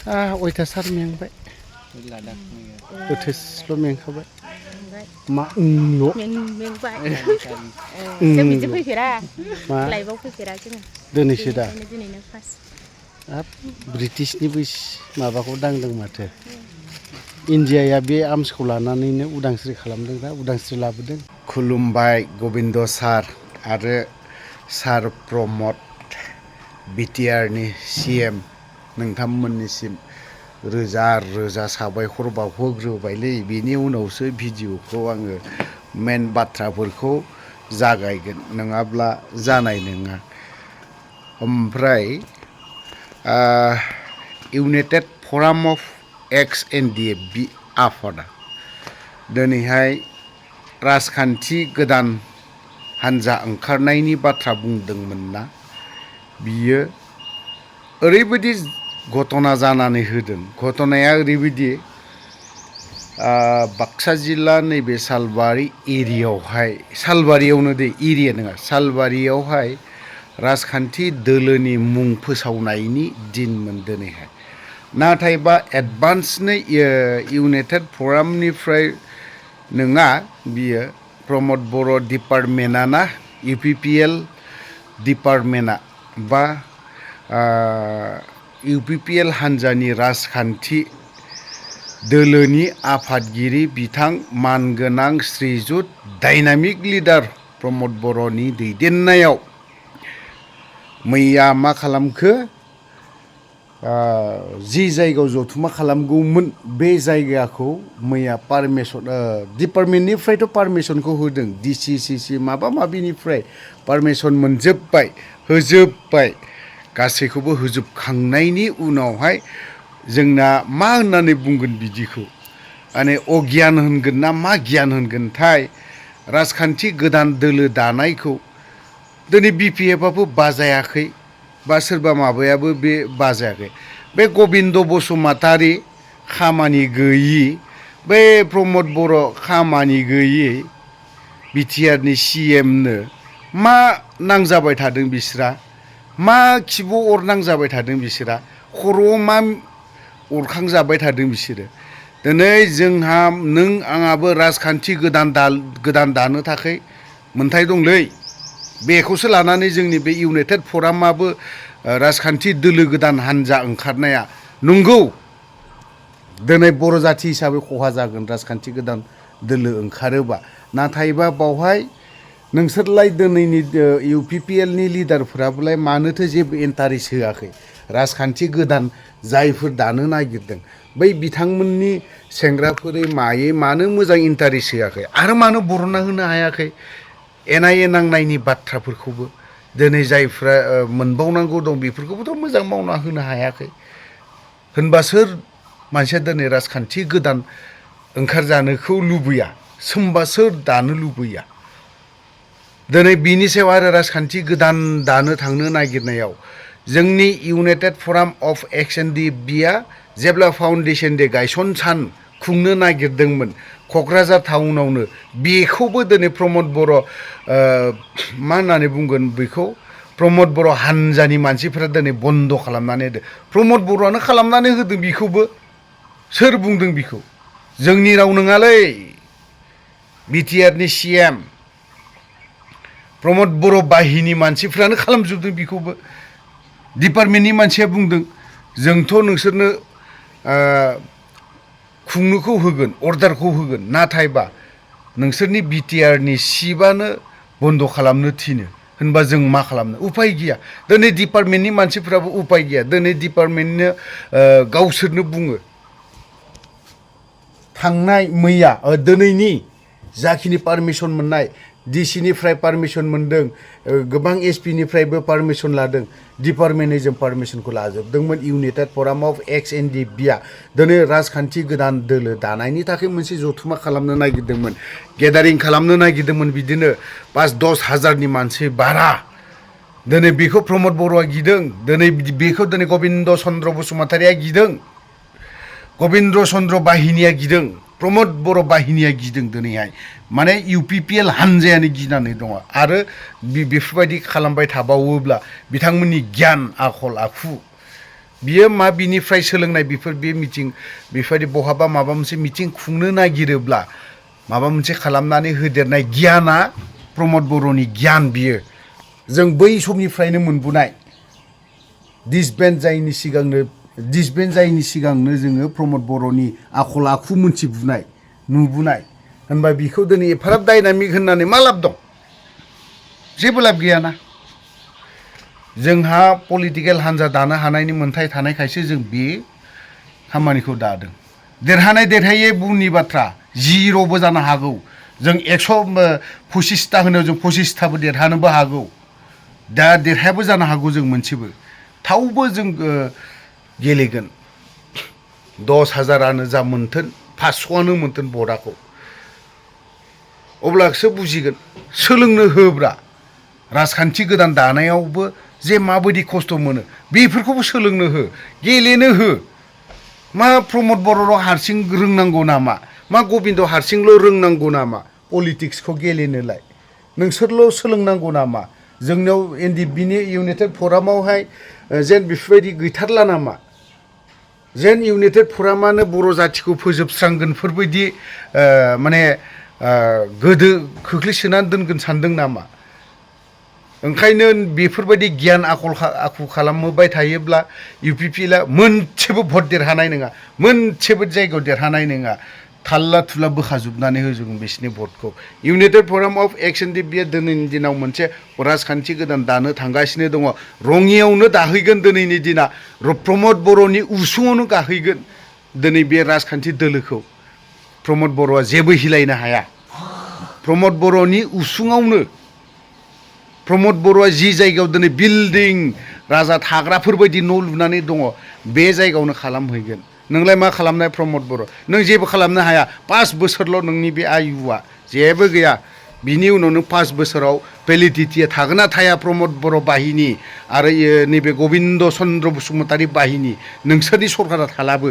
अयथासार मेंबाय थोस्ल' मेंखाबाय मा मेंबाय जों बिदि फैफेरा लाइभआव फैफेरा जोङो दिनैसो दा दिनैनो फार्स्ट हाब ब्रिटिशनिबो माबाखौ दांदों माथो इन्डियाया बे आर्म्सखौ लानानैनो उदांस्रि खालामदों दा उदांस्रि लाबोदों खुलुमबाय गबिन्द सार आरो सार प्रमद बिटिआरनि सिएम नोंथांमोननिसिम रोजा रोजा साबायखर बावहरग्रोबायलै बेनि उनावसो भिडिअखौ आङो मेन बाथ्राफोरखौ जागायगोन नङाब्ला जानाय नङा ओमफ्राय इउनाइटेड फराम अफ एक्स एनडिएफबि आफादा दिनैहाय राजखान्थि गोदान हान्जा ओंखारनायनि बाथ्रा बुंदोंमोन ना बियो ओरैबायदि घटना जानानै होदों घटनाया ओरैबायदि बाक्सा जिल्ला नैबे सालबारि एरियायावहाय सालबारियावनो दे एरिया नङा सालबारियावहाय राजखान्थि दोलोनि मुं फोसावनायनि दिनमोन दिनैहाय नाथायबा एडभान्सनो इउनाइटेड फरामनिफ्राय नङा बियो प्रमद बर' डिपार्टमेन्टआ ना इउपिपिएल डिपार्टमेन्टआ बा इउपिपिएल हान्जानि राजखान्थि दोलोनि आफादगिरि बिथां मानगोनां श्रीजुत डाइनामिक लिडार प्रमद बर'नि दैदेननायाव मैया मा खालामखो जि जायगायाव जथुमा खालामगौमोन बे जायगाखौ मैया पारमिसन डिपार्टमेन्टनिफ्रायथ' पारमिसनखौ होदों डिसिसिसि माबा माबिनिफ्राय पारमिसन मोनजोब्बाय होजोब्बाय गासैखौबो होजोबखांनायनि उनावहाय जोंना मा होननानै बुंगोन बिदिखौ माने अगियान होनगोन ना मा गियान होनगोनथाय राजखान्थि गोदान दोलो दानायखौ दिनै बिपिएफआबो बाजायाखै बा सोरबा माबायाबो बे बाजायाखै बे गबिन्द बसुमतारी खामानि गैयि बे प्रमद बर' खामानि गैयि बिटिआरनि सिएमनो मा नांजाबाय थादों बिस्रा मा खिबु अर नांजाबाय थादों बिसोरा खर'आव मा अरखांजाबाय थादों बिसोरो दिनै जोंहा नों आंहाबो राजखान्थि गोदान दानो थाखाय मोन्थाय दंलै बेखौसो लानानै जोंनि बे इउनाइटेड फरामाबो राजखान्थि दोलो गोदान हान्जा ओंखारनाया नंगौ दिनै बर' जाथि हिसाबै खहा जागोन राजखान्थि गोदान दोलो ओंखारोबा नाथायबा बावहाय नोंसोरलाय दिनैनि इउपिपिएलनि लिडारफोराबोलाय मानोथो जेबो इन्टारेस्ट होआखै राजखान्थि गोदान जायफोर दानो नागिरदों बै बिथांमोननि सेंग्राफोरै मानो मोजां इन्टारेस्ट होआखै आरो मानो बरनना होनो हायाखै एनाये नांनायनि बाथ्राफोरखौबो दिनै जायफ्रा मोनबावनांगौ दं बेफोरखौबोथ' मोजां मावना होनो हायाखै होनबा सोर मानसिया दिनै राजखान्थि गोदान ओंखारजानोखौ लुबैया सोमबा सोर दानो लुबैया दिनै बिनि सायाव आरो राजखान्थि गोदान दानो थांनो नागिरनायाव जोंनि इउनाइटेड फराम अफ एक्स एनडिएफबिआ जेब्ला फाउन्डेसन डे गायसन सान खुंनो नागिरदोंमोन क'क्राझार टाउनावनो बेखौबो दिनै प्रमद बर' मा होननानै बुंगोन बेखौ प्रमद बर' हान्जानि मानसिफोरा दिनै बन्द' खालामनानै होदों प्रमद बर'आनो खालामनानै होदों बेखौबो सोर बुंदों बेखौ जोंनि राव नङालै बिटिआरनि सिएम प्रमद बर' बाहिनी मानसिफ्रानो खालामजोबदों बेखौबो डिपार्टमेन्टनि मानसिया बुंदों जोंथ' नोंसोरनो खुंनोखौ होगोन अर्डारखौ होगोन नाथायबा नोंसोरनि बिटिआरनि सिबानो बन्द' खालामनो थिनो होनबा जों मा खालामनो उपाय गैया दिनै डिपार्टमेन्टनि मानसिफ्राबो उपाय गैया दिनै डिपार्टमेन्टनो गावसोरनो बुङो थांनाय मैया दिनैनि जाखिनि पारमिसन मोननाय डिसिनिफ्राय पारमिसन मोनदों गोबां एसपिनिफ्रायबो पारमिसन लादों डिपार्टमेन्टै जों पारमिसनखौ लाजोबदोंमोन इउनाइटेड फराम अफ एक्स एनडिएफबिआ दिनै राजखान्थि गोदान दोलो दानायनि थाखाय मोनसे जथुमा खालामनो नागिरदोंमोन गेदारिं खालामनो नागिरदोंमोन बिदिनो 5-10 हाजारनि मानसि बारा दिनै बेखौ प्रमद बर'आ गिदों दिनै बेखौ दिनै गबिन्द चन्द्र बसुमतारीया गिदों गबिन्द चन्द्र बाहिनीया गिदों प्रमद बर' बाहिनीया गिदों दिनैहाय माने इउपिपिएल हान्जायानो गिनानै दङ आरो बेफोरबायदि खालामबाय थाबावोब्ला बिथांमोननि गियान आखल आखु बियो मा बिनिफ्राय सोलोंनाय बेफोर बे मिटिं बेफोरबायदि बहाबा माबा मोनसे मिटिं खुंनो नागिरोब्ला माबा मोनसे खालामनानै होदेरनाय गियाना प्रमद बर'नि गियान बियो जों बै समनिफ्रायनो मोनबोनाय डिसबेन्ड जायैनि सिगांनो जोङो प्रमद बर'नि आखल आखु मोनथिबोनाय नुबोनाय होनबा बिखौ दिनै एफाराब डायनामिक होननानै मा लाब दं जेबो लाब गैयाना जोंहा पलिटिकेल हान्जा दानो हानायनि मोन्थाय थानायखायसो जों बे खामानिखौ दादों देरहायै बुहुमनि बाथ्रा 0बो जानो हागौ जों 125टा होनो जों 25टाबो देरहानोबो हागौ दा देरहायाबो जानो हागौ जों मोनसेबो थावबो जों गेलेगोन 10,000आनो जा मोनथोन 500आनो मोनथोन भटआखौ अब्लासो बुजिगोन सोलोंनो होब्रा राजखान्थि गोदान दानायावबो जे माबायदि खस्थ' मोनो बेफोरखौबो सोलोंनो हो गेलेनो हो मा प्रमद बर' हारसिं रोंनांगौ नामा मा गबिन्द हारसिंल' रोंनांगौ नामा पलिटिक्सखौ गेलेनोलाय नोंसोरल' सोलोंनांगौ नामा जोंनियाव एनडिएफबिनि इउनाइटेड फरामावहाय जेन बेफोरबायदि गैथारला नामा जेन इउनाइटेड फरामानो बर' जाथिखौ फोजोबस्रांगोनफोरबायदि माने गोदो खोख्लैसोनानै दोनगोन सानदों नामा ओंखायनो बेफोरबायदि गियान आखु खालामबाय थायोब्ला इउपिपिएलआ मोनसेबो भट देरहानाय नङा मोनसेबो जायगायाव देरहानाय नङा थाल्ला थुल्ला बोखाजोबनानै होजोबगोन बिसोरनि भटखौ इउनाइटेड फराम अफ एक्स एनडिएफबिआ दिनैनि दिनाव मोनसे राजखान्थि गोदान दानो थांगासिनो दङ रङियावनो दाहैगोन दिनैनि दिना प्रमद बर'नि उसुङावनो गाहैगोन दिनै बे राजखान्थि दोलोखौ प्रमद बर'आ जेबो हिलायनो हाया प्रमद बर'नि उसुङावनो प्रमद बर'आ जि जायगायाव दिनै बिल्डिं राजा थाग्राफोरबायदि न' लुनानै दङ बे जायगायावनो खालामहैगोन नोंलाय मा खालामनाय प्रमद बर' नों जेबो खालामनो हाया 5 बोसोरल' नोंनि बे आयुआ जेबो गैया बिनि उनाव नों 5 बोसोराव भेलिडिटिया थागोन ना थाया प्रमद बर' बाहिनी आरो नैबे गबिन्द चन्द्र बसुमतारी बाहिनी नोंसोरनि सरकारा थालाबो